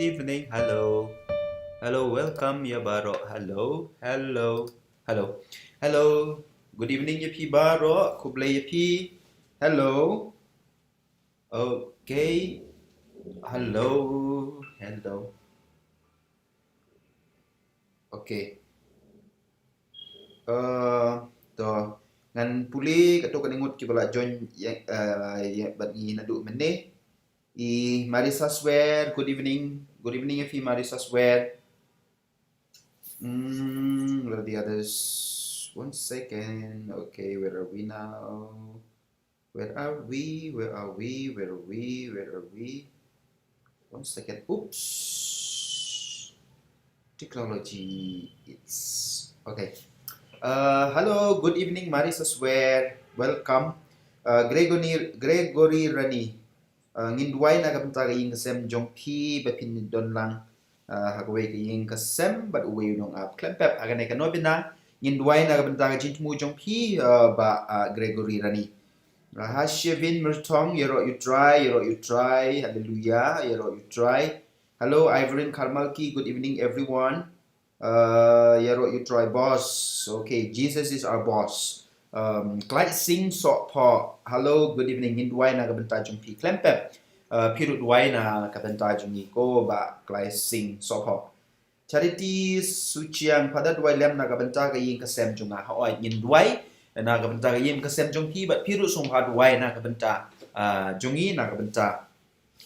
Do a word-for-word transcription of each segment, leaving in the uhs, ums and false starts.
Good evening. Hello. Hello, welcome ïa baroh. Hello. Hello. Hello. Hello. Good evening ïa phi baroh. Khublei ïa phi. Hello. Okay. Hello. Hello. Okay. Uh, to ngan pule katto katne ngut kiba la join ïa, uh, ïa bad ngi naduh mynne. I Marisa Swer, good evening. Good evening ïa phi Marisa Swer. Hmm, where are the others? One second. Okay, where are we now? Where are we? Where are we? Where are we? Where are we? One second. Oops. Technology. It's okay. Uh, hello, good evening, Marisa Swer. Welcome. Uh, Gregory, Gregory Rani. Uh, ngin duwai na ka bynta ka ïing ka sem jong phi ba phin don lang, uh, ha kawei ka ïing ka sem bad uwei u nongap. Khlem pep ha kane ka novena ngin duwai na ka bynta ka jingthmu jong phi, uh, Bah, uh, Gregory Rani. Uh, Hashevin Myrthong, ïaroh U Trai, ïaroh U Trai, hallelujah, ïaroh U Trai. Hello, Ivorin Karmalki, good evening everyone. Uh, ïaroh U Trai boss. Okay, Jesus is our boss. Um, Clyde Singh Sohphoh. Hello, good evening. Ngin duwai na ka bynta jong phi khlem pep. Uh, phi ruh duwai na ka bynta jong ngi ko Bah Clyde Singh Sohphoh. Charity Suchiang, Father duwai lem na ka bynta ka ïing ka sem jong nga. Hooid, ngin duwai na ka bynta ka ïing ka sem jong phi bad phi ruh sngewbha duwai na ka bynta, uh, jong ngi na ka bynta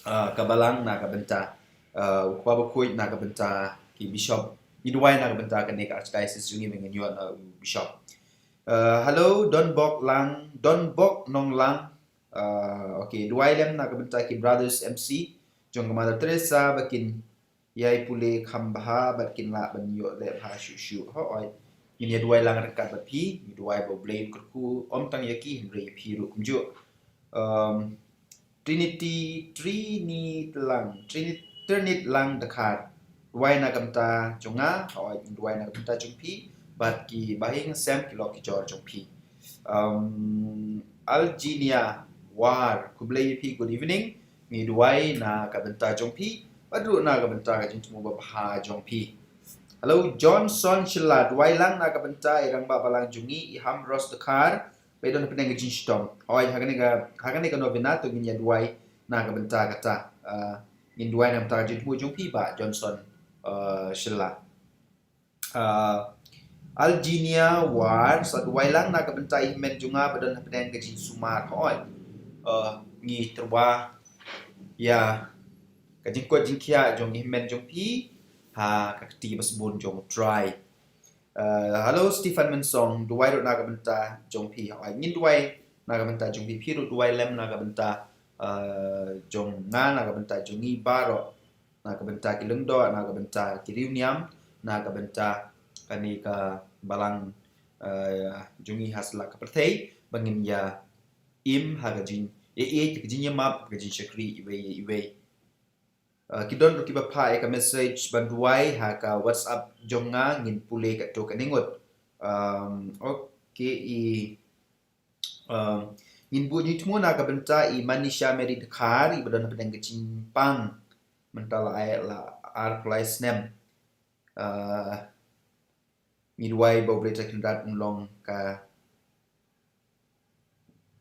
uh, ka balang na ka bynta, uh, u kpa bakhuid na ka bynta ki bishop. Ngi duwai na ka bynta kane ka archdiocese jong ngi ba ngin ïoh na u bishop. Uh, hello, Don Bok Lang, Don Bok Nong Lang. Uh, okay, duwai lem na ka bynta ki brothers M C jong ka Mother Teresa ba kin ïai pule kham bha bad kin lah ban ïoh leh bha shuh shuh. Hooid, ngin ïa duwai lang ryngkat bad phi, ngi duwai ba U Blei un kyrkhu ym tang ïa ki hynrei ïa phi ruh kumjuh. Um, Trinity, Trinity Lang, Trinity, Trinity Lang Dkhar. Duwai na ka bynta jong nga, hooid, duwai na ka bynta jong phi bad ki bahaïing sem ki lok ki jor jong phi. Um, Alginia War, khublei ïa phi, good evening. Ngi duwai na ka bynta jong phi bad ruh na ka bynta ka jingthmu babha jong phi. Hello, Johnson Shylla, duwai lang na ka bynta i rangbah balang jong ngi, i Ham Ros Dkhar, ba i don hapdeng ka jingshitom. Hooid, ha kane ka, ha kane ka novena to ngin ïa duwai na ka bynta kata. Uh, ngin duwai na ka bynta ka jingthmu jong phi Bah Johnson, uh, Shylla. Uh, Alginia War, sa duwai lang na ka bynta i hynmen jong nga ba don hapdeng ka jingsumar. Hooid, uh, ngi tyrwa ïa ka jingkoit jingkhiah jong i hynmen jong phi ha ka kti ba sbun jong U Trai. Uh, hello Stephen Mynsong, duwai ruh na ka bynta jong phi. Hooid, ngin duwai na ka bynta jong phi, phi ruh duwai lem na ka bynta, uh, jong nga, na ka bynta jong ngi baroh, na ka bynta ki lyngdoh, na ka bynta ki riewniam, na ka bynta kane ka balang, uh, jong ngi ha sla ka pyrthei ba ngin ïa im ha ka jing, ïa, ïa ka jingïamap, ka jingshakri iwei ïa iwei. Uh, ki don ruh kiba phah ïa ka message ban duwai ha ka WhatsApp jong nga, ngin pule katto katne ngut. Um, okay, i, um, ngin buh jingthmu na ka bynta i Manisha Mary Dkhar, iba don hapdeng ka jingpang mynta la ai la arphew lai snem. Uh, ngi duwai ba U Blei Trai Kynrad un long ka,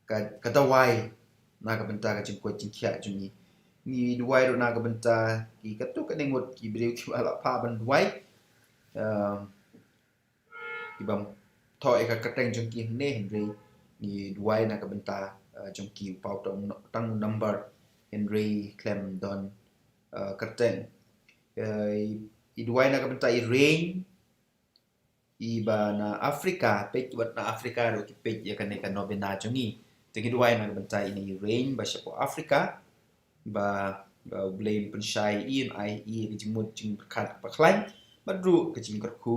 ka, ka dawai na ka bynta ka jingkoit jingkhiah jong ngi. Ngi duwai ruh na ka bynta ki katto katne ngut ki briew kiba la phah ban duwai. Um, kiba thoh ïa ka kyrteng jong ki hangne, hynrei ngi duwai na ka bynta, uh, jong ki, u paw tang, tang number hynrei khlem don, uh, kyrteng. Uh, i, i duwai na ka bynta i Rein, iba na Afrika, peit wat na Afrika ruh ki peit ïa kane ka novena jong ngi. Te ngi duwai na ka bynta ine i Rein ba shapoh Afrika, ba, ba U Blei un pynshai ïa i, un ai ïa i ka jingmut jingpyrkhat ba khlaiñ bad ruh ka jingkyrkhu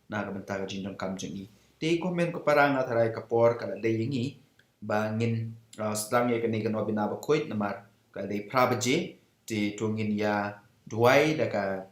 na ka bynta ka jingdonkam jong i. Te ko hynmen ko para, nga tharai ka por ka la dei ïa ngi ba ngin, uh, sdang ïa kane ka novena bakhuid namar ka la dei phra baje. Te to ngin ïa duwai da ka,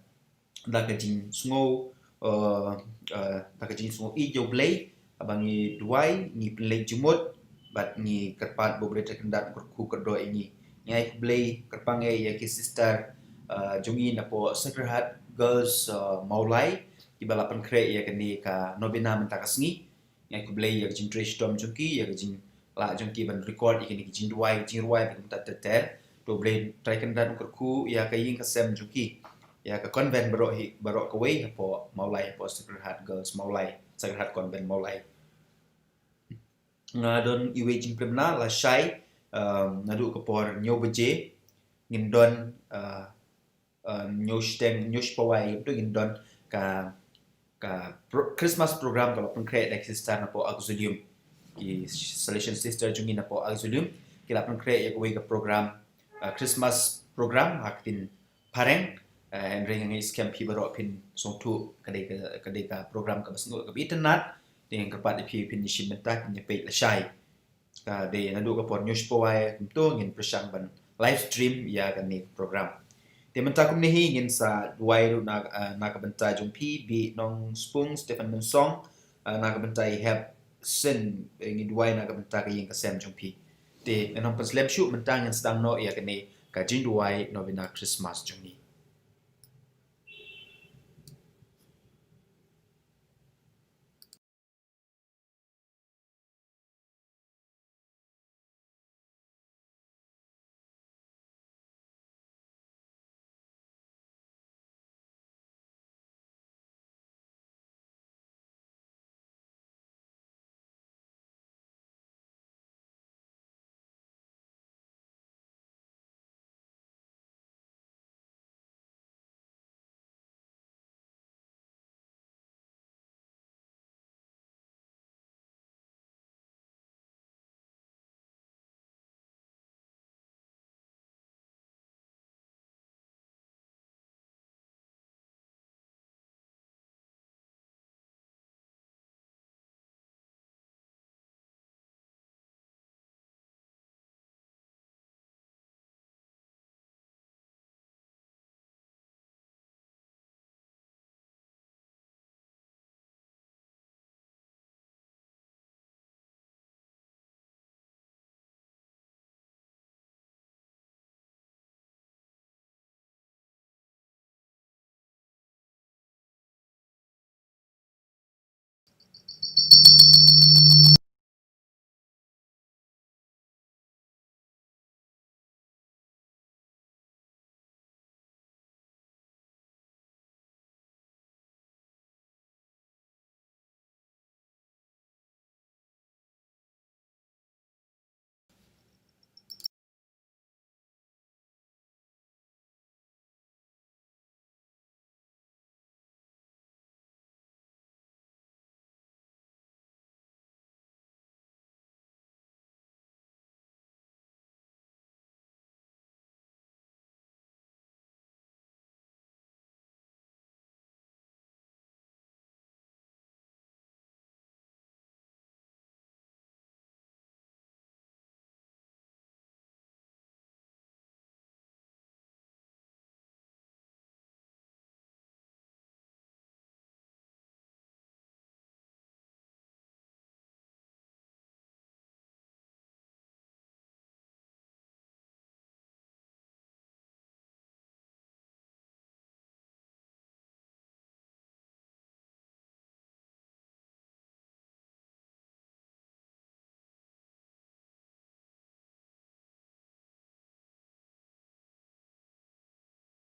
da ka jingsngew, uh, uh, da ka jingsngew ïeit jong U Blei, haba ngi duwai, ngi pynleit jingmut bad ngi kyrpad ba U Blei Trai Kynrad un kyrkhu kyrdoh ïa ngi. Ngi ai khublei kyrpang ïa ki sister, uh, jong ngi napoh Sacred Heart Girls, uh, Mawlai, kiba la pynkhreh ïa kane ka novena mynta ka sngi. Ngai khublei ïa ka jingtrei shitom jong ki, ïa ka jinglah jong ki ban record ïa kine ki jingduwai, jingrwai ba kumta ter ter. To U Blei Trai Kynrad un kyrkhu ïa ka ïing ka sem jong ki, ïa ka convent baroh hi, baroh kawei hapoh Mawlai, hapoh Sacred Heart Girls Mawlai, Sacred Heart Convent Mawlai. Nga don iwei jingpynbna lashai, um, naduh ka por hynñiew baje ngin don, uh, uh, hynñiew shiteng, hynñiew shiphew wai kumto ngin don ka, ka pro-, Christmas program kaba pynkhreh da ki sister napoh Auxilium. Ki Salesian sister jong ngi napoh Auxilium ki la pynkhreh ïa kawei ka program, uh, Christmas program ha ka ktien phareng. Uh, hynrei nga ngeit skhem phi baroh phin sngewthuh ka dei ka, ka dei ka program kaba sngewthuh, kaba itynnad. Te nga kyrpad ïa phi phin ïa shim bynta, phin ïa peit lashai. Ka dei naduh ka por hynñiew shiphew wai kumto ngin pyrshang ban live stream ïa kane ka program. Te mynta kumne hi ngin sa duwai ruh na, uh, na ka bynta jong phi Bih Nongspung, Stephen Mynsong, uh, na ka bynta i Hep Syn, eh, ngi duwai na ka bynta ka ïing ka sem jong phi. Te ngan ym pynslem shuh, mynta ngin sdang noh ïa kane ka jingduwai novena Christmas jong ngi.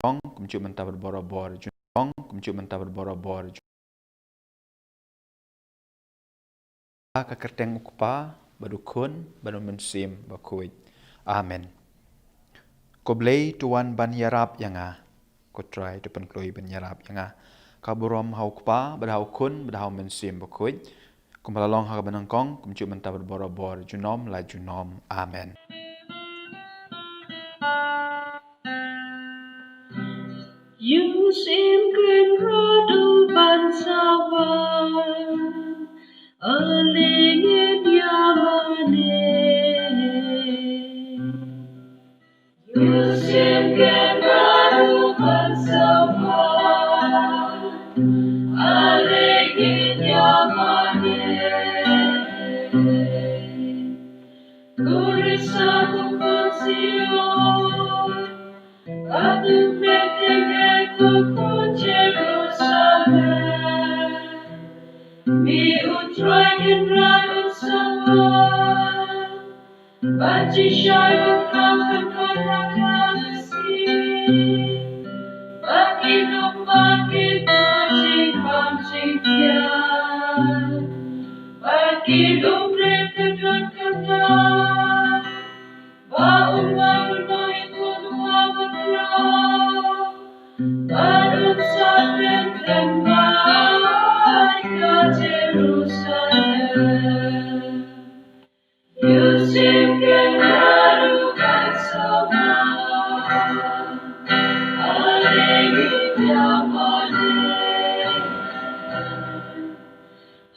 Ong kumjuh mynta bad barabor. Ong kumjuh mynta bad barabor. Ka kyrteng U Kpa bad U Khun bad U Mynsiem Bakhuid. Amen. Ko Blei to wan ban ïarap ïa nga. Ko Trai to pynkloi ban ïarap ïa nga. Ka burom ha U Kpa bad ha U Khun bad ha U Mynsiem Bakhuid. Kumba la long ha kaba nyngkong, kumjuh mynta bad barabor, junom la junom. Amen. Ïa u Mynsiem Kynrad u ban sa wan, ale ngin ïa mane. Ïa u Mynsiem Kynrad u ban sa wan, ale ngin ïa mane. Ko Khrist ha khun Sion, atu me Ba jingshai ba kham kynhun ha ka sngi. Ba ki lum ba ki jingpang jingphiah. Ba ki lum rit ka dud ka dak. Ba un wan u nongïathuhlypa bakhraw. Ba un sa pynlong ba ka Jerusalem. Ïa u Syiem Kynrad u ban sumar. Haleluya, haleluya.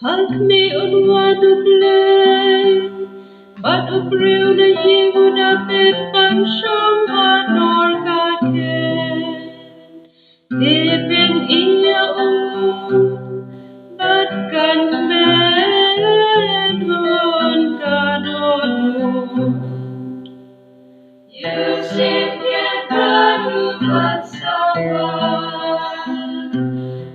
Ha khmih un wan u Blei, bad u briew na ïing u Dabid ban shong halor ka khet. Te phin ïa u, bad kan meh un ka dohnud. Ïa u Syiem Kynrad u ban sumar.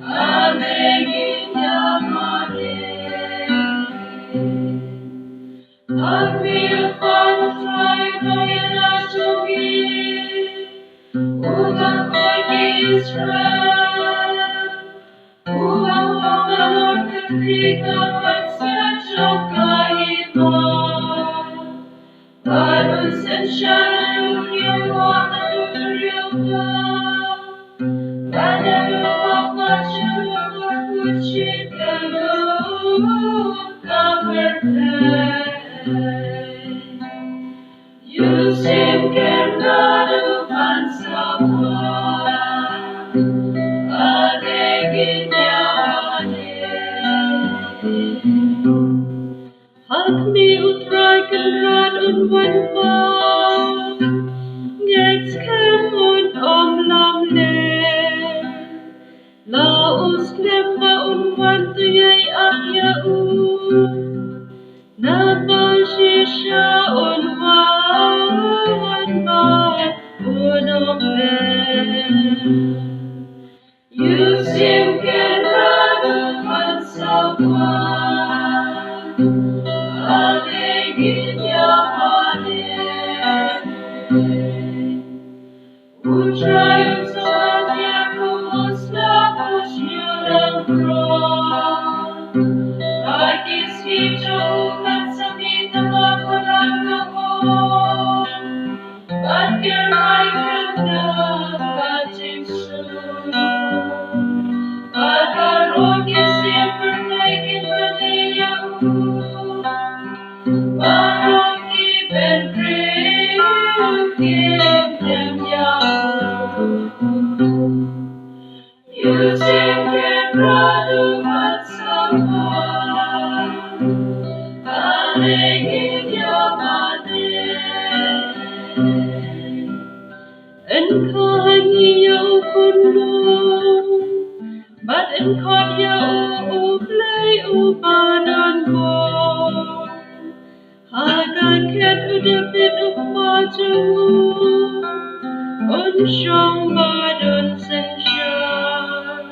Haleluya, haleluya. Haleluya, haleluya, haleluya. U Bakhuid Israel. U ong halor ka khlieh ka ban sngewthuh ka hima. Bad un synshar ïa u riew ha u riew ba. Bad ïa u Bakhuid Israel u kut shi ka lum ka pyrthei. Ïa u Syiem Kynrad u ban sumar. Haleluya, haleluya. Ha khmih u Trai Kynrad un wan bam. Ngeit skhem un ym lamler. La u skhem ba un wan to ïai ap ïa u. Naba shisha un wan bad un ym mer. Ïa u Syiem Kynrad u ban sumar. Haleluya, haleluya. U Trai un sa ïa u sla u shu rang krong. Ha ki sngi jong u kan sa mih tang ha ka la ka hok. Bad ki rai kan da ka jingsuk. Bad baroh ki siem pyrthei kin mane ïa u. Baroh ki bynriew kin dem ïa u. Ïa u Syiem Kynrad u ban sumar. Haleluya, haleluya. Yn kha ha ngi ïa u khun lung. Bad yn khot ïa u, u Blei uba don bor. Ha ka khet u Dabid u kpa jong u, un shong bad un synshar.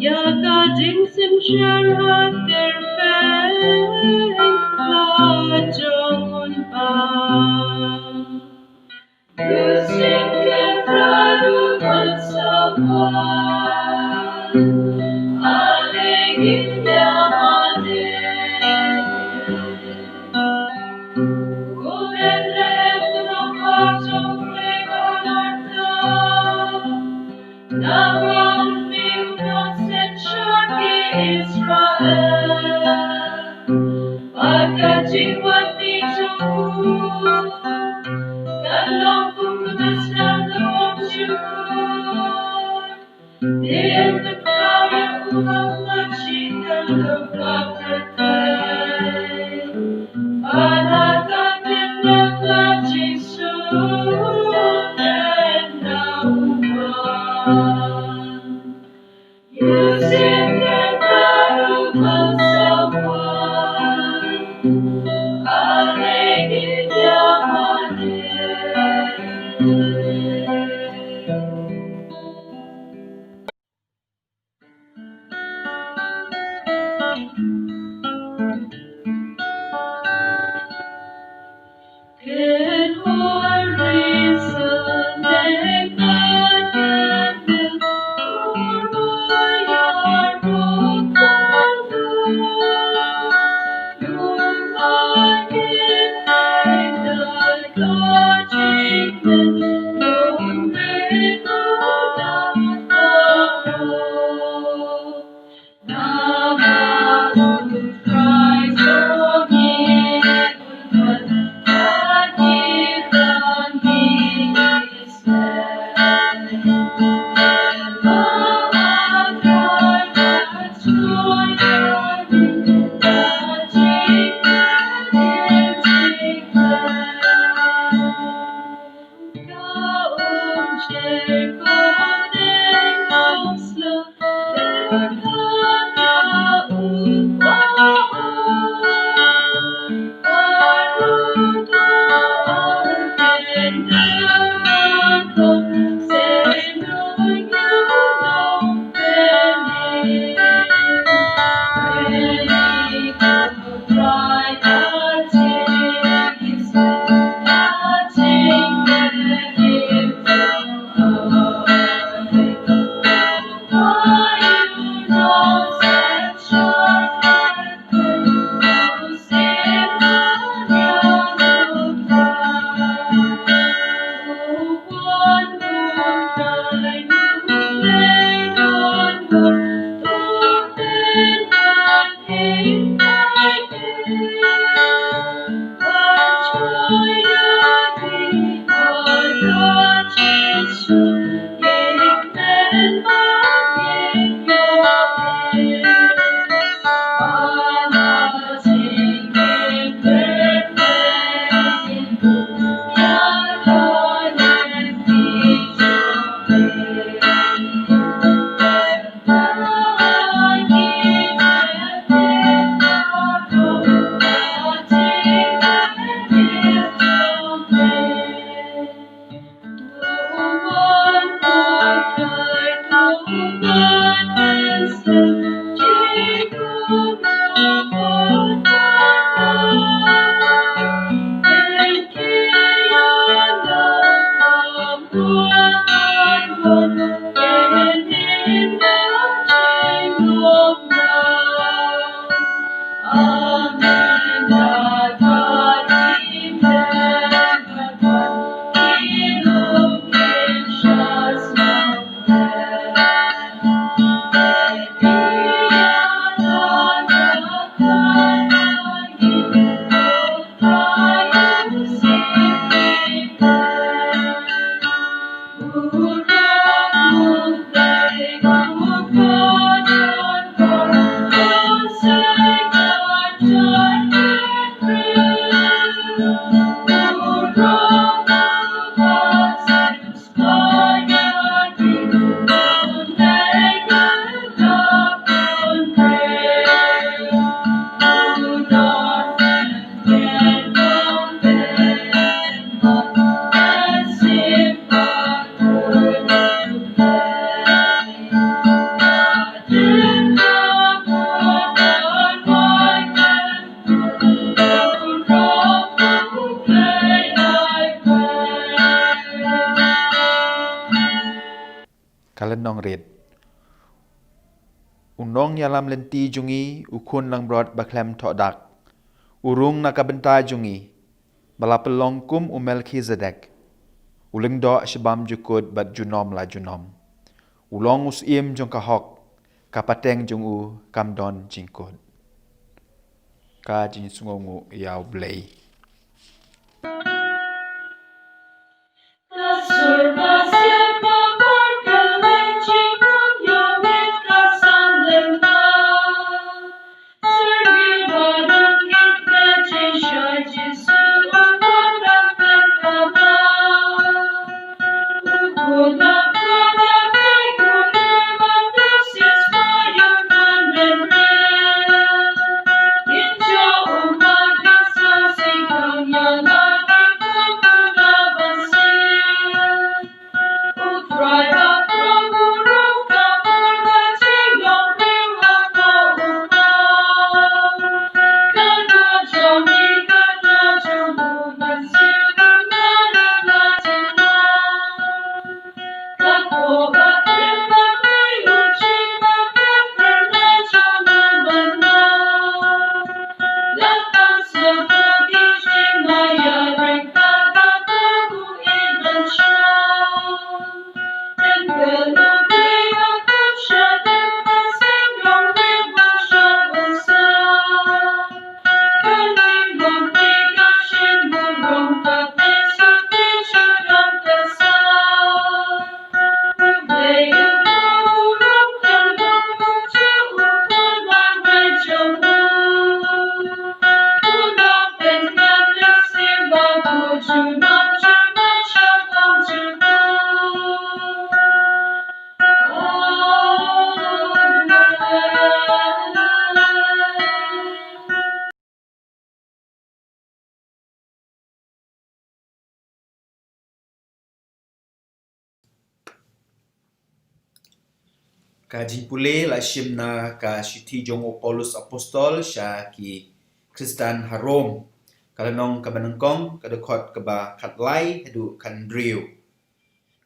Ïa ka jingsynshar ha tyrpeng la jong un bam. Ïa u Syiem Kynrad u ban sumar. Haleluya, haleluya. Ko Bethlehem, ko nongkha jong U Blei ba ha Nabam, naba u synshar ïa ki Israel. Bad ka jingwan mih jong u kan long kum ka basdang ka bym shukor. Te yn pynpaw ïa u ha u kynshi kyllum ka pyrthei. Bad ha ka khyndai ka jingïasuk ynda u wan. Ïa u Syiem Kynrad u ban sumar. Haleluya, haleluya. Ka lynnong rit. U nongïalam lynti jong ngi, u khun langbrot ba khlem thoh dak, u rung na ka bynta jong ngi, ba la pynlong kum u Melkhizedek, u lyngdoh sha bymjukut bad junom la junom. U long u syiem jong ka hok, ka pateng jong u kam don jingkut. Ka jingsngewnguh ïa U Blei. Ka jingpule la shim na ka shithi jong u Paulus Apostol sha ki Khristan ha Rom. Ka lynnong kaba nyngkong, ka dkhot kaba khatlai haduh khathynriew.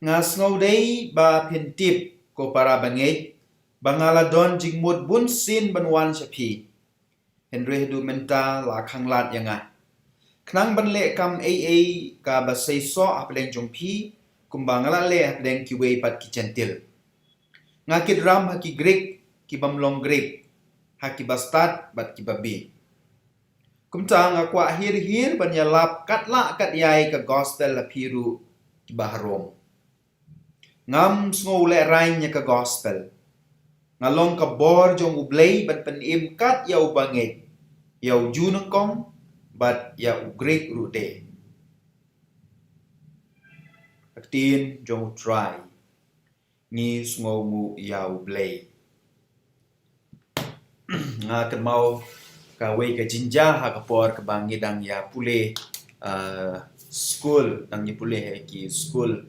Nga sngew dei ba phin tip, ko para bangeit, ba nga la don jingmut bunsien ban wan sha phi. Hynrei haduh mynta la khang lad ïa nga, khnang ban leh kam ei ei kaba seisoh hapdeng jong phi, kumba nga la leh hapdeng kiwei pat ki Jentil. Nga kit ram ha ki Grik, ki bym long Grik, ha ki bastad bad ki babe. Kumta nga kwah hir hir ban ïalap katba lah kat ïai ka gospel ha phi ruh kiba ha Rom. Ngam sngew lehraiñ ïa ka gospel. Nga long ka bor jong U Blei ban pynim kat ïa u bangeit, ïa u Jiw nyngkong bad ïa u Grik ruh de. Ka ktien jong U Trai. Ngi sngewnguh ïa U Blei. Nga kynmaw kawei ka jingjia ha ka por kaba ngi dang ïa pule, ah, skul, dang ïa pule ha ki skul,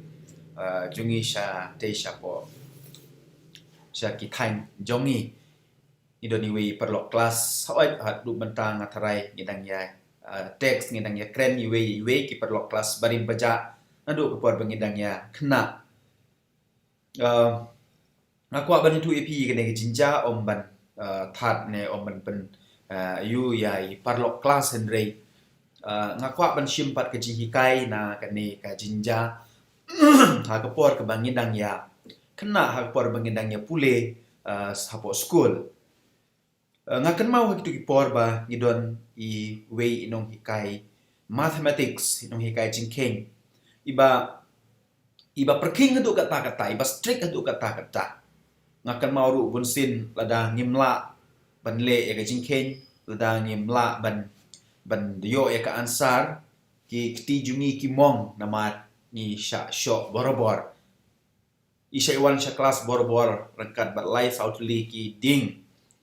ah, jong ngi sha tei shapoh, sha ki thaiñ jong ngi. Ngi don iwei i paralok klas, hooid haduh mynta nga tharai ngi dang ïa, ah, text, ngi dang ïa kren iwei iwei ki paralok klas barim bajah naduh ka por ba ngi dang ïa khynnah. Ah, nga kwah ban ïathuh ïa phi kane ka jingjia, ym ban, ah, thad ne ym ban pyn, ah, ïoh ïa i paralok klas, hynrei, ah, nga kwah ban shim pat ka jinghikai na kane ka jingjia ha ka por kaba ngi dang ïa khynnah, ha ka por ba ngi dang ïa pule, ah, hapoh skul. Eh, nga kynmaw ha kito ki por ba ngi don iwei i nonghikai mathematics, i nonghikai jingkheiñ. Iba, iba pyrkhing haduh katta katta, iba strict haduh katta katta. Nga kynmaw ruh bunsien lada ngim lah ban leh ïa ka jingkheiñ, lada ngim lah ban, ban ïoh ïa ka answer, ki kti jong ngi ki mong namar ngi shah shoh borabor. I shah wan sha klas borabor ryngkat bad lai saw tylli ki dieng,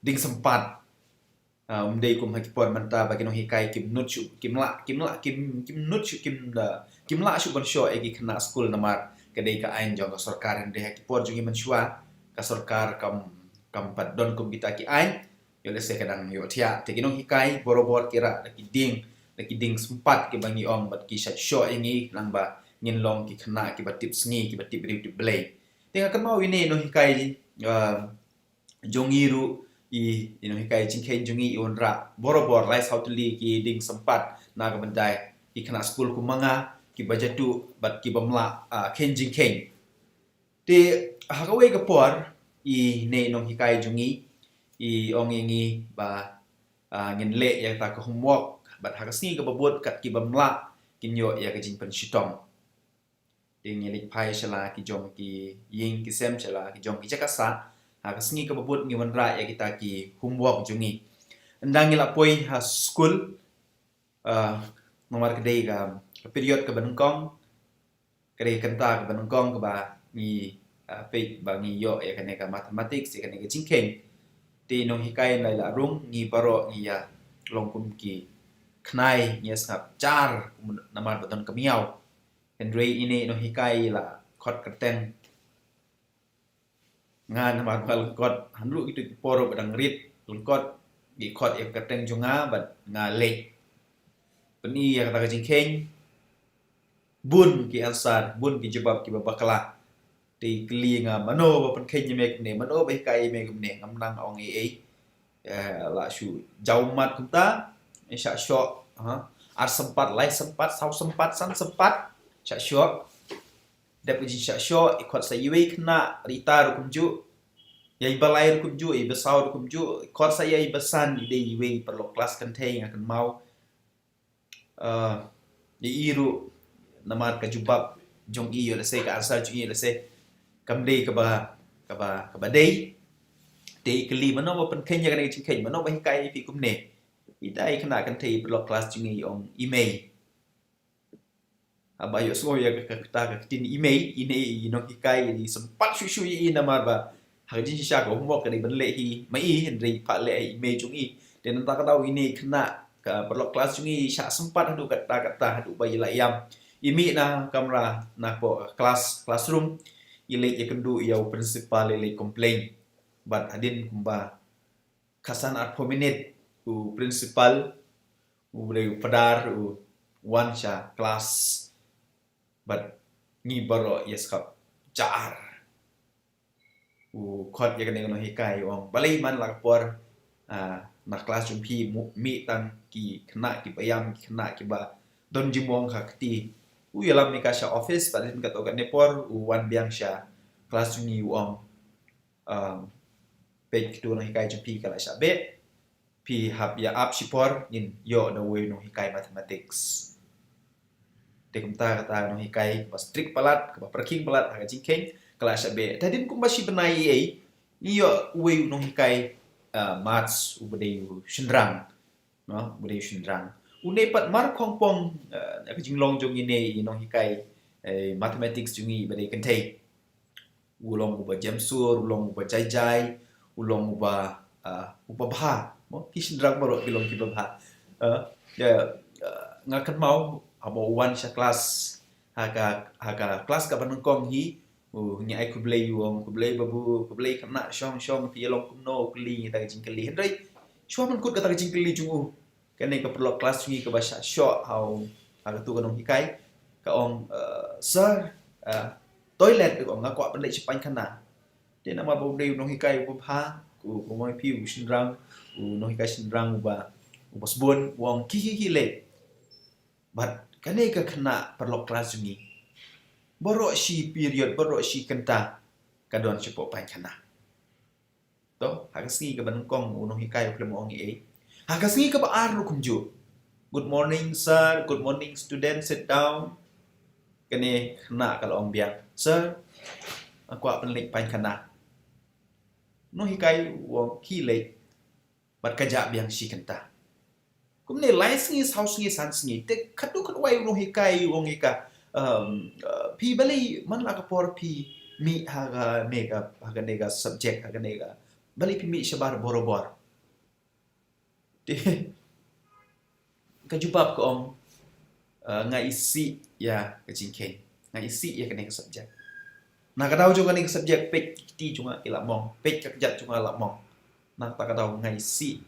dieng sympat. Ah, ym dei kum ha ki por mynta ba ki nonghikai kim nud shuh, kim lah, kim lah, kim, kim nud shuh, kim da, kim lah shuh ban shoh ïa ki khynnah skul namar ka dei ka aiñ jong ka sorkar, hynrei ha ki por jong ngi mynshuwa ka sorkar kam, kam pat don kum kita ki aiñ. Ïoh lehse ka dang ïohthiah, te ki nonghikai borabor ki rah da ki dieng, da ki dieng sympat kiba ngi ong bad ki shah shoh ïa ngi, nangba ngin long ki khynnah kiba tip sngi, kiba tip briew tip Blei. Te nga kynmaw ine i nonghikai, ah, jong ngi ruh, i, i nonghikai jingkheiñ jong ngi i wanrah borabor lai saw tylli ki dieng sympat na ka bynta ki khynnah skul kum ma nga, kiba jatuh bad kiba mlah, ah, kheiñ jingkheiñ. Te ha kawei ka por, ine i nonghikai jong ngi i ong ïa ngi ba, ah, ngin leh ïa kata ka homework, bad ha ka sngi kaba bud kat kiba mlah kin ïoh ïa ka jingpynshitom. Te ngi leit phai sha la ki jong ki ïing ki sem, sha la ki jong ki jaka sah. Ha ka sngi kaba bud ngi wanrah ïa kita ki homework jong ngi. Ynda ngi la poi ha skul, ah, namar ka dei ka, ka period kaba nyngkong, ka dei ka kynta kaba nyngkong kaba ngi, ah, peit ba ngi ïoh ïa kane ka mathematics, ïa kane ka jingkheiñ. Te i nonghikai ynda i la rung, ngi baroh ngi ïa long kum ki khnai, ngi ïa sngap jar, kum namar ba don ka miaw. Hynrei ine i nonghikai i la khot kyrteng nga namar ba lyngkot, hynrei kito ki por ba dang rit lyngkot, i khot ïa ka kyrteng jong nga bad nga leit pyni ïa kata ka jingkheiñ. Bun ki answer, bun ki jubab kiba bakla. Te i kylli nga, mano ba pynkheiñ ïa me kumne, mano ba hikai ïa me kumne? Ngam nang ong ei ei. Eh, la shu jaw mat kumta, i shah shoh, ha. Ar sympat, lai sympat, saw sympat, san sympat, shah shoh. Dep ka jingshah shoh, i khot sa iwei i khynnah, Rita ruh kumjuh. Ïa i ba lai ruh kumjuh, i ba saw ruh kumjuh, i khot sa ïa i ba san, i dei iwei i paralok klas kynthei nga kynmaw. Ah, i, i ruh namar ka jubab jong i, ïoh lehse ka answer jong i, ïoh lehse kam dei kaba, kaba, kaba dei. Te i kylli, mano ba pynkheiñ ïa kane ka jingkheiñ, mano ba hikai ïa phi kumne? I dei i khynnah kynthei paralok klas jong ngi, i ong i mei. Haba ïohsngew ïa ka, ka, kata ka ktien i mei, ine i nonghikai i sympat shuh shuh ïa i namar ba ha ka jingshisha ka homework ka dei ban leh hi ma i, hynrei i phah leh ha i mei jong i. Te nangta ka daw ine i khynnah ka paralok klas jong ngi i shah sympat haduh katta katta haduh ba i la ïam. I mih na kamra, na poh klas, classroom, i leit ïakynduh ïa u principal, i leit complain. Bad hadien kumba khatsan arphew minit, u principal, u briew u Phadar, u wan sha klas bad ngi baroh ïa sngap jar. U khot ïa kane ka nonghikai, u ong, balei man la ka por, ah, na klas jong phi mih tang ki khynnah kiba ïam, ki khynnah kiba don jingmong ha ka kti. U ïalam ïa ka sha office, bad hadien katto katne por u wan biang sha klas jong ngi, u ong, um, peit, kito ki nonghikai jong phi ki la shah beh. Phi hap ïa ap shipor, ngin ïoh da uwei u nonghikai mathematics. Te kumta kata ka nonghikai kaba strict palat, kaba pyrkhing palat ha ka jingkheiñ, ka la shah beh. Te hadien kumba shi bnai ei ei, ngi ïoh uwei u nonghikai, uh, maths, uba dei u shynrang. No, uba dei u shynrang. Une pat mar khongpong, uh, ka jinglong jong ine i nonghikai, eh, mathematics jong ngi ba dei kynthei. U long uba jemsur, u long uba jai jai, u long uba, ah, uba bha. Mo, ki shynrang baroh ki long kiba bha. Ah, ïa, ah, nga kynmaw haba u wan sha klas, ha ka, ha ka klas kaba nyngkong hi, u, ngi ai khublei, u ong, khublei babu, khublei khynnah, shong shong, phi ïa long kumno, u kylli ngi kata ka jingkylli. Hynrei shuwa ban kut kata ka jingkylli jong u, kane ka paralok klas jong ngi kaba shah shoh ha u, ha katu ka nonghikai, ka ong, eh, "Sir, eh, toilet," ka ong, "nga kwah pynleit sha paikhana." Te namar ba u dei u nonghikai uba bha, u, u ong ïa phi, u shynrang, u nonghikai shynrang uba, uba sbun, u ong, "Khie, khie, khie leit." Bad kane ka khynnah paralok klas jong ngi, baroh shi period, baroh shi kynta, ka don shapoh paikhana. To, ha ka sngi kaba nyngkong u nonghikai u khlem ong ei ei. Ha ka sngi kaba ar ruh kumjuh. "Good morning, sir. Good morning, student. Sit down." Kane khynnah ka la ong biang, "Sir, nga kwah pynleit paikhana." U nonghikai u ong, "Khie leit." Bad ka jah biang shi kynta. Kumne lai sngi, saw sngi, san sngi. Te katto katne u nonghikai u ong ïa ka, um, uh, "Phi balei man la ka por phi mih ha kane ka, ha kane ka subject, ha kane ka, balei phi mih shabar borabor?" Te ka jubab ka ong, "Eh, nga isih ïa ka jingkheiñ. Nga isih ïa kane ka subject. Na ka daw jong kane ka subject, peit ki kti jong nga ki la mong, peit ka kjat jong nga la mong. Nangta ka daw nga isih,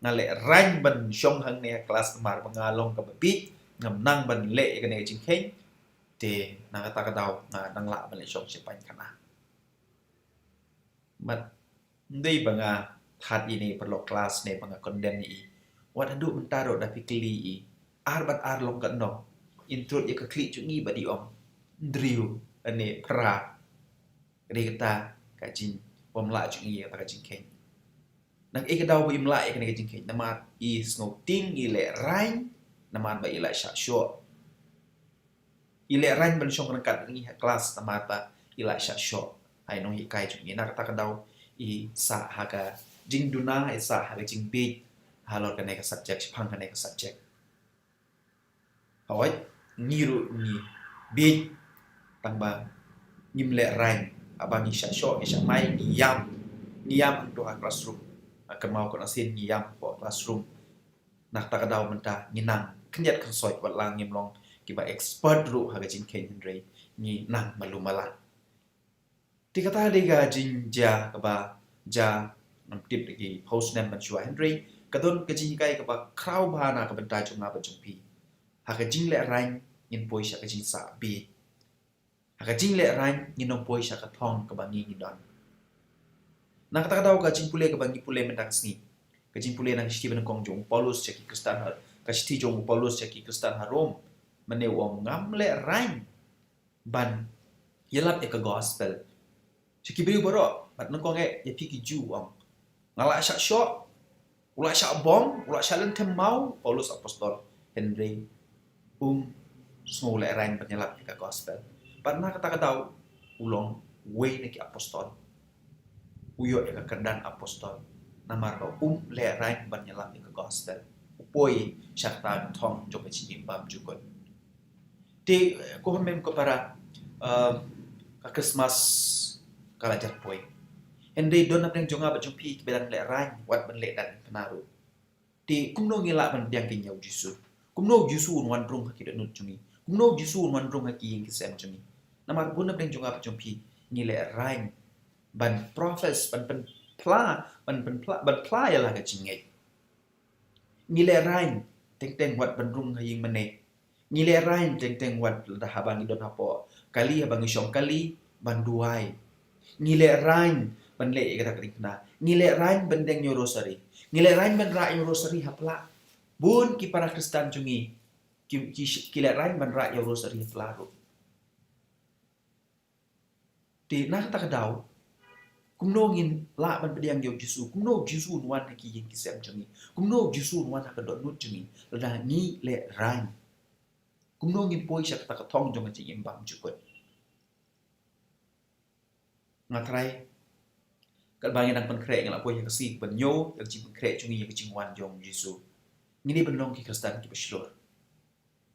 nga lehraiñ ban shong hangne ha klas namar ba nga long kaba bieit, ngam nang ban leh ïa kane ka jingkheiñ. Te na kata ka daw nga nang lah ban leit shong sha paikhana." Mat, ndei ba nga that ïa i paralok klas ne ba nga condemn ïa i. Wat haduh mynta ruh da phi kylli ïa i. Ar bad ar long katno. Intrud ïa ka khlieh jong i bad i ong, hynriew ne phra. Ka dei kata ka jing, bym lah jong i ïa kata ka jingkheiñ. Na kaei ka daw ba im lah ïa kane ka jingkheiñ? Namar i sngewtieng i lehraiñ, namar ba i la shah shoh. I lehraiñ ban shong ryngkat ngi ha klas namar ba i la shah shoh ha i nonghikai jong i. Na kata ka daw i sah ha ka jingduna, i sah ha ka jingbieit halor kane ka subject, shaphang kane ka subject. Hooid, ngi ruh ngi bieit tang ba ngim lehraiñ. Haba ngi shah shoh, ngi shah mai, ngi ïam. Ngi ïam hangto ha classroom. Ha kynmaw kynasien ngi ïam ha classroom. Na kata ka daw mynta ngi nang khyndiat khynsoit, wat la ngim long kiba expert ruh ha ka jingkheiñ, hynrei ngi nang malu mala. Te kata dei ka jingjia kaba jia, ngam tip da ki phew snem ban shuwa, hynrei ka don ka jinghikai kaba khraw bha na ka bynta jong nga bad jong phi. Ha ka jinglehraiñ ngin poi sha ka jingsah bieit. Ha ka jinglehraiñ ngin ym poi sha ka thong kaba ngi ngi don. Na kata ka daw ka jingpule kaba ngi pule mynta ka sngi, ka jingpule na ka shithi banyngkong jong u Paulus sha ki Khristan ha, ka shithi jong u Paulus sha ki Khristan ha Rom. Mynne u ong, ngam lehraiñ ban ïalap ïa ka gospel sha ki briew baroh. Bad nyngkong eh ïa phi ki Jiw, u ong, nga la shah shoh, u la shah bom, u la shah lynthem maw, Paulus apostol, hynrei um sngew lehraiñ ban ïalap ïa ka gospel. Bad na kata ka daw u long uwei na ki apostol, u ïoh ïa ka kyrdan apostol, namar ba um lehraiñ ban ïalap ïa ka gospel. U poi sha kata ka thong jong ka jingim bymjukut. Te, eh, ko hynmen ko para, eh, ka Christmas ka la jan poi. Hynrei don na pdeng jong nga bad jong phi kiba dang lehraiñ wat ban leh dang kynmaw ruh. Te kumno ngi lah ban pdiang ïa u Jisu? Kumno u Jisu un wan rung ha ki dohnud jong ngi? Kumno u Jisu un wan rung ha ki ïing ki sem jong ngi? Namar bun na pdeng jong nga bad jong phi ngi lehraiñ ban profess, ban pynphla, ban pynphla, ban phla ïa la ka jingngeit. Ngi lehraiñ teng teng wat ban rung ha ïing mane. Ngi lehraiñ teng teng wat lada haba ngi don hapoh kali, haba ngi shong kali, ban duwai. Ngi lehraiñ ban leh ïa kata ka diengphna. Ngi lehraiñ ban deng ïa u rosary. Ngi lehraiñ ban rah ïa u rosary ha pla. Bun ki para Khristan jong ngi ki, ki, ki lehraiñ ban rah ïa u rosary ha pla ruh. Te na kata ka daw, kumno ngin lah ban pdiang ïa u Jisu? Kumno u Jisu un wan ha ki ïing ki sem jong ngi? Kumno u Jisu un wan ha ka dohnud jong ngi lada ngi lehraiñ? Kumno ngin poi sha kata ka thong jong ka jingim bymjukut? Nga trai, katba ngi dang pynkhreh, ngi la poi ha ka sngi ban ñiew ïa ka jingpynkhreh jong ngi ïa ka jingwan jong u Jisu. Ngi dei ban long ki Khristan kiba shlur.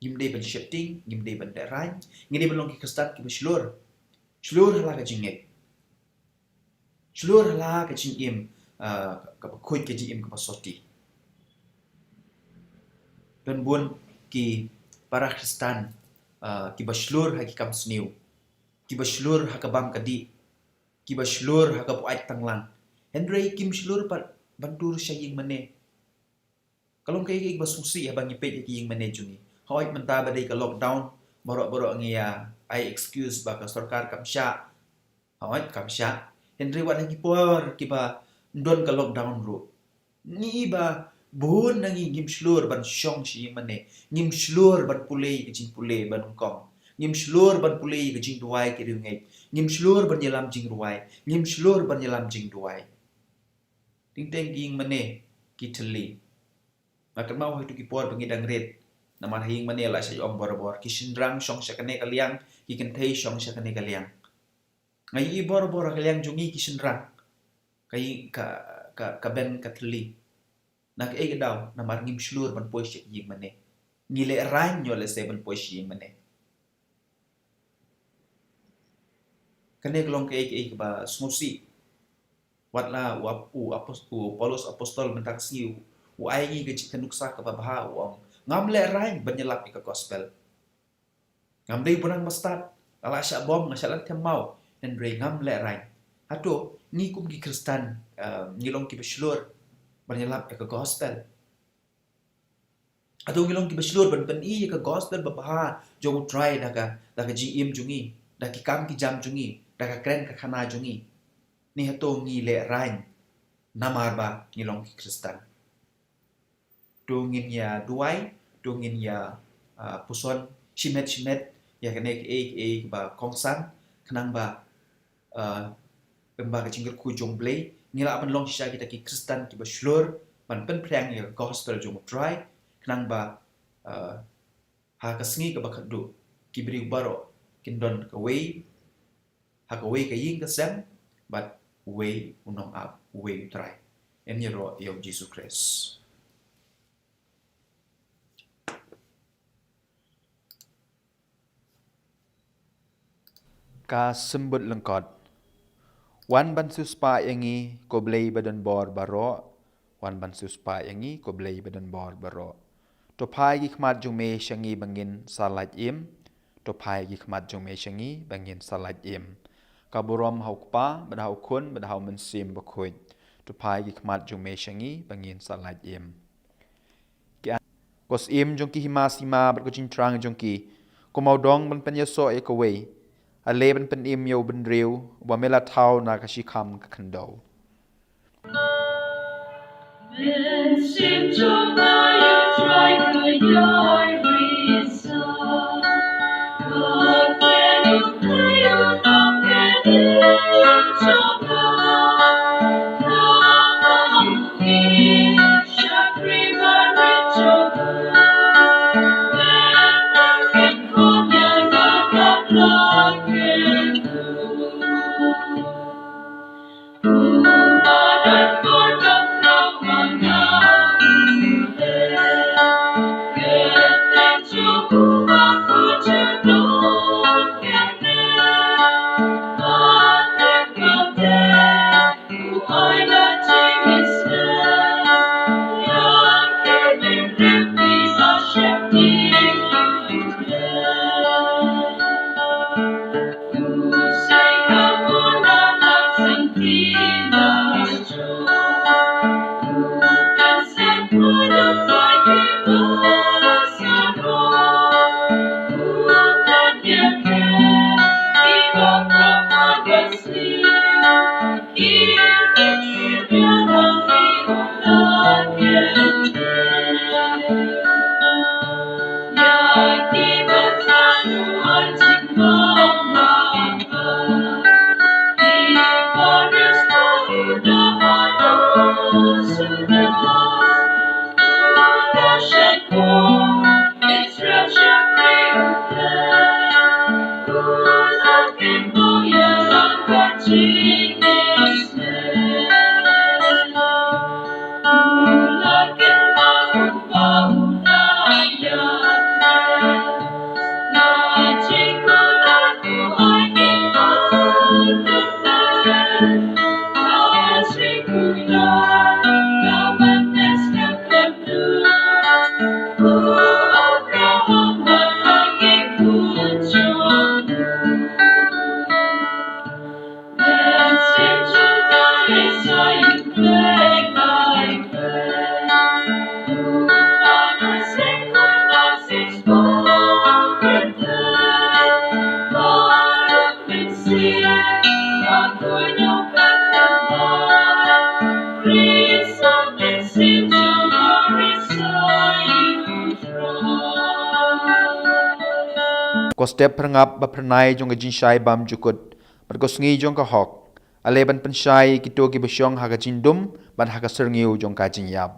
Ngim dei ban sheptieng, ngim dei ban lehraiñ, ngi dei ban long ki Khristan kiba shlur. Shlur ha la ka jingngeit. Shlur ha la ka jingim, ah, kaba khuid, ka jingim kaba soti. Don bun ki para Khristan, ah, kiba shlur ha ki kam sniew, kiba shlur ha ka bam ka dih, kiba shlur ha ka buaid tanglang. Hynrei kim shlur pat ban tur sha ïing mane. Ka long kaei kaei kaba sngewsih haba ngi peit ïa ki ïing mane jong ngi. Hooid, mynta ba dei ka lockdown, baroh baroh ngi ïa ai excuse ba ka sorkar kam shah. Hooid, kam shah. Hynrei wat ha ki por kiba ym don ka lockdown ruh, ngi, ba bun na ngi ngim shlur ban shong sha ïing mane. Ngim shlur ban pule ïa ka jingpule ba nyngkong. Ngim shlur ban pule ïa ka jingduwai ki riewngeit. Ngim shlur ban ïalam jingrwai. Ngim shlur ban ïalam jingduwai. Teng teng ki ïing mane ki thylli. Nga kynmaw ha kito ki por ba ngi dang rit, namar ha ïing mane la shah ong borabor, ki shynrang shong sha kane ka liang, ki kynthei shong sha kane ka liang. Nga ïohi borabor ha ka liang jong ngi ki shynrang, ka ïing, ka, ka, ka ben ka thylli. Na kaei ka daw? Namar ngim shlur ban poi sha ïing mane. Ngi lehraiñ ïoh lehse ban poi sha ïing mane. Kane ka long kaei kaei kaba sngewsih. Wat la u ap-, u apos-, u Paulus apostol mynta ka sngi u, u ai ngi ka jingkynnoh kaba bha, u ong, ngam lehraiñ ban ïalap ïa ka gospel. Ngam dei u nongmastad, nga la shah bom, nga shah lynthem maw, hynrei ngam lehraiñ. Hato ngi kum ki Khristan, eh, ngi long kiba shlur ban ïalap ïa ka gospel? Hato ngi long kiba shlur ban pyni ïa ka gospel babha jong U Trai da ka, da ka jingim jong ngi, da ki kam ki jam jong ngi, da ka kren ka khana jong ngi? ne hato ngi lehraiñ namar ba ngi long ki Khristan? To ngin ïa duwai, to ngin ïa, ah, puson shimet shimet ïa kane kaei kaei ba kongsan, khnang ba, ah, kumba ka jingkyrkhu jong U Blei, ngi lah ban long shisha kita ki Khristan kiba shlur ban pynphriang ïa ka gospel jong U Trai, khnang ba, ah, ha ka sngi kaba khatduh ki briew baroh kin don kawei, ha kawei ka ïing ka sem bad uwei u nongap, uwei U Trai. Yn ïaroh ïa U Jisu Khrist. Ka symbud lyngkot. Wan ban siewspah ïa ngi, ko Blei ba don bor baroh. Wan ban siewspah ïa ngi, ko Blei ba don bor baroh. To phai ki khmat jong me sha ngi ba ngin sa lait im. To phai ki khmat jong me sha ngi ba ngin sa lait im. Ka burom ha U Kpa, bad ha U Khun, bad ha U Mynsiem Bakhuid. To phai ki khmat jong me sha ngi ba ngin sa lait im. Ki an-, ko Syiem jong ki hima sima bad ko jingthrang jong ki, ko mawdong ban pynïasoh ïa kawei, ale ban pynim ïa u bynriew, uba me la thaw na ka shikham ka khyndew. Ko step phyrngap ba phyrnai jong ka jingshai bymjukut bad ko sngi jong ka hok, ale ban pynshai ïa kito kiba shong ha ka jingdum bad ha ka syrngiew jong ka jingïap.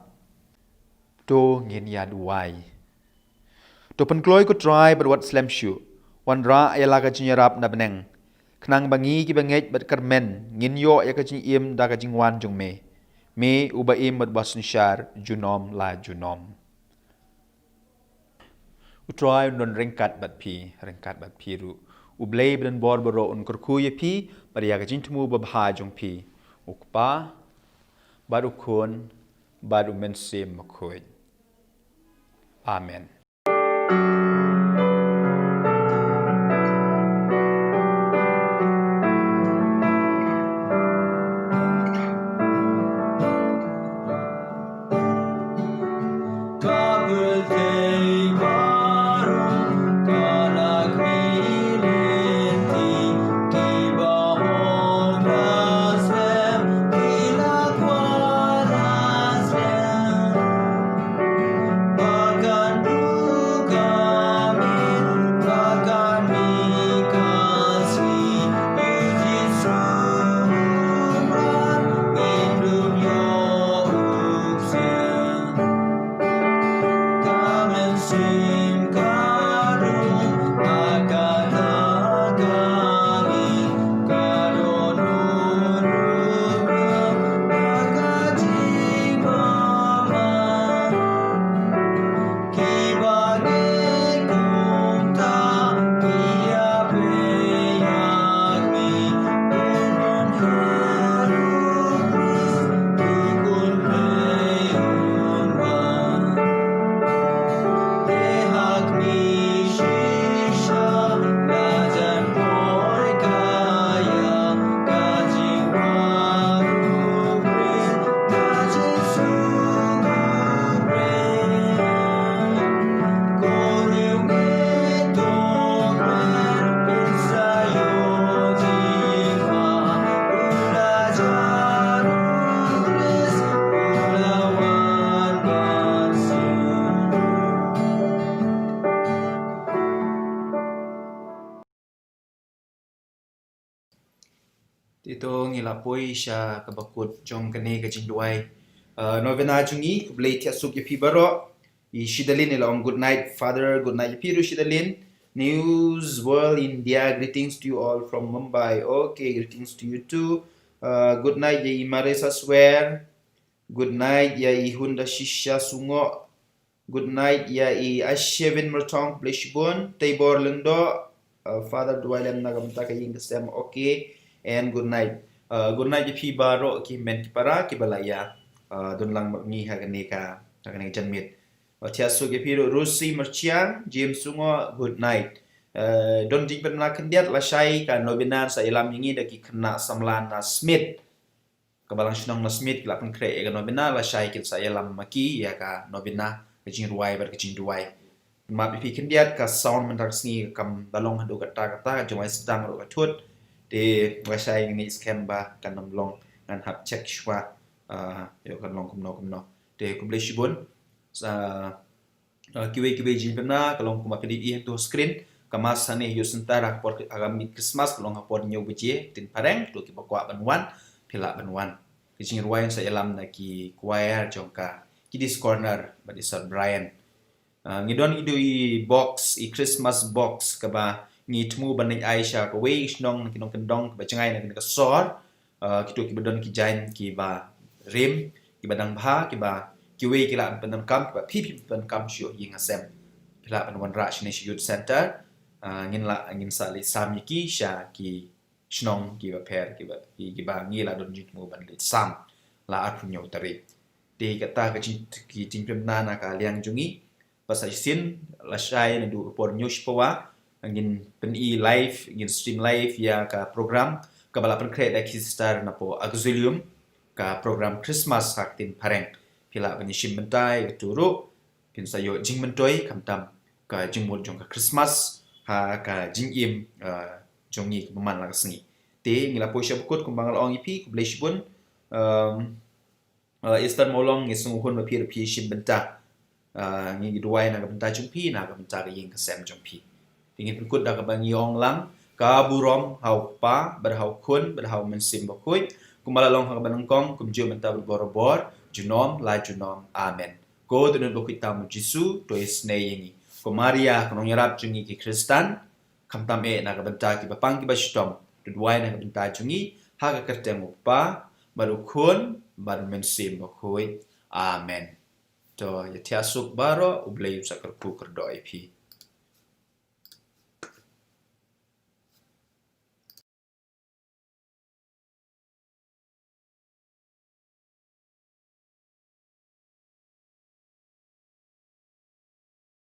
To ngin ïa duwai. To pynkloi ko Trai bad wat slem shuh, wanrah ïa la ka jingïarap na bneng, khnang ba ngi kiba ngeit bad kyrmen ngin ïoh ïa ka jingim da ka jingwan jong me, me uba im bad uba synshar junom la junom. U Trai un don ryngkat bad phi, ryngkat bad phi ruh. U Blei ba don bor baroh un kyrkhu ïa phi bad ïa ka jingthmu babha jong phi, U Kpa bad U Khun bad U Mynsiem Bakhuid. Amen. Te to ngi la poi sha kaba kut jong kane ka jingduwai. Uh, novena jong ngi, khublei thiah suk ïa phi baroh. I Shidalin i la ong good night, Father, good night ïa phi ruh Shidalin. News World India, greetings to you all from Mumbai. Okay, greetings to you too. Uh, good night ïa i Marisa Swer. Good night ïa i Hunda Shisha Sungo. Good night ïa i Ashevin Mertong, khublei shibun. Teibor Lyngdoh, uh, Father, duwai lem na ka bynta ka ïing ka sem. Okay. And good night. Uh, good night ïa phi baroh ki hynmen ki para kiba la ïa, uh, don lang bad ngi ha kane ka, ha kane ka janmiet. Uh, thiah suk ïa phi ruh Rosie Merchiang, James Sungo, good night. Uh, don jingpynbna khyndiat, lashai ka novena sa ïalam ïa ngi da ki khynnah samla na Smit. Ka balang shnong na Smit ki la pynkhreh ïa ka novena, lashai kin sa ïalam ma ki ïa ka novena, ka jingrwai bad ka jingduwai. Map ïa phi khyndiat, ka sound mynta ka sngi kam da long haduh katta katta, ka jingwai sdang ruh ka thut. Te lashai ngin ïa skhem ba kan ym long, ngan hap check shuwa, ah, ïoh kan long kumno kumno. Te khublei shibun. Sa Uh, kiwei kiwei jingpynbna ka long kumba phi ïohi hangto ha screen. Ka mass hangne ha Youth Centre ha ka por, ha ka miet Christmas ka long ha por hynñiew baje ktien phareng. To kiba kwah ban wan, phi lah ban wan. Ka jingrwai sa ïalam na ki choir jong ka Kiddies Corner bad i Sir Brian. Uh, ngi don i du i box, i Christmas box kaba ngi thmu ban leit ai sha kawei shnong na ki nongkyndong kaba jngai na kane ka sor. Uh, kito kiba don ki jaiñ kiba rim, kiba dang bha, kiba kiwei ki lah ban pyndonkam, kiba phi phi pyndonkam sha ïing ha sem. Phi lah ban wanrah shane sha Youth Centre. Uh, ngin lah, ngin sa leit sam ïa ki sha ki shnong kiba pher, kiba, ki, kiba ngi la don jingthmu ban leit sam. La arphew hynñiew tarik. Te kata ka jing, ki jingpynbna na ka liang jong ngi. Bad sa shisien, lashai naduh ka por hynñiew shiphew, ngin pyni live, ngin stream live ïa ka program kaba la pynkhreh da ki sister na poh Auxilium, ka program Christmas ha ktien phareng. Phi lah ban ïashim bynta ïa kato ruh, phin sa ïoh jingmyntoi khamtam ka jingmut jong ka Christmas ha ka jingim, uh, jong ngi kaba man la ka sngi. Te ngi la poi sha ba kut, kumba nga la ong ïa phi, khublei shibun. Um, Uh, Esther Mawlong, ngi sngewhun ba phi ruh phi shim bynta. Uh, ngi duwai na ka bynta jong phi, na ka bynta ka ïing ka sem jong phi. Te ngin pynkut da kaba ngi ong lang, ka burom ha u Kpa, bad ha u Khun, bad ha u Mynsiem Bakhuid, kumba la long ha kaba nyngkong, kumjuh mynta bad barabor, junom la junom. Amen. Ko Tnat Bakhuid tam u Jisu, to isynei ïa ngi. Ko Maria, ka nongïarap jong ngi ki Khristan, khamtam eh na ka bynta kiba pang kiba shitom, to duwai na ka bynta jong ngi, ha ka kyrteng u Kpa, bad u Khun, bad u Mynsiem Bakhuid. Amen. To, ïa thiah suk baroh, U Blei un sa kyrkhu kyrdoh ïa phi.